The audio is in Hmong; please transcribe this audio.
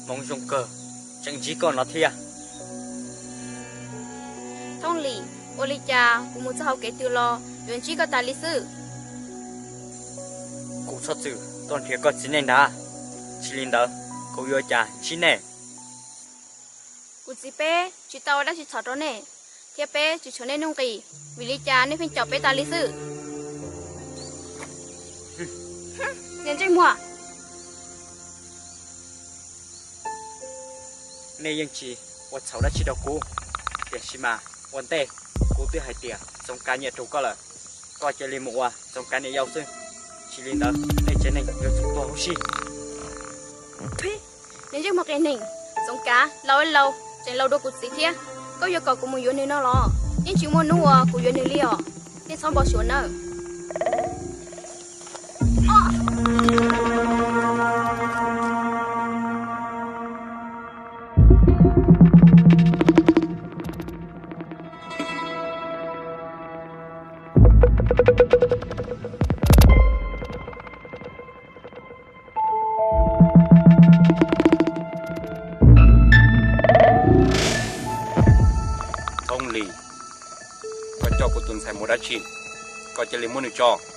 Hmoov zoo kawg, tseem ntsib koj no thiab. Thoob Lis, ua li cas kuv mus txog hauv kev twg los yuav ntsib koj tas li xwb? Kuv txhob txwm tuaj nrhiav koj txiv neej ntag, tsis li ntawd kuv yuav cas ntsib nej. Kuv txiv peb tsis tau ua dab tsi txhaum rau nej, thiab peb tsis tshuav nej nuj nqis, vim li cas nej pheej caum peb tas li xwb? Niag ntsej muag, nej yeej tsis ua txhaum dab tsi rau kuv, tiam sis mas ua ntej kuv twb hais tias Txoov Kav nyiam rau koj lawm, koj cia li mus ua Txoov Kav niam yau xwb, tsis li ntawd nej tsev neeg yuav tsum tuag huv si. Niag ntsej muag qias neeg, Txoov Kav laus ib laus tseem laus dua kuv txiv thiab, koj yuav kom kuv mus yuav nws no los? Yeej tsis muaj hnub uas kuv yuav nws li os, nej txhob npau suav nawb. Thoob Lis, koj coj kuv tus ntxhais mus dab tsi? Koj cia li muab nws tso.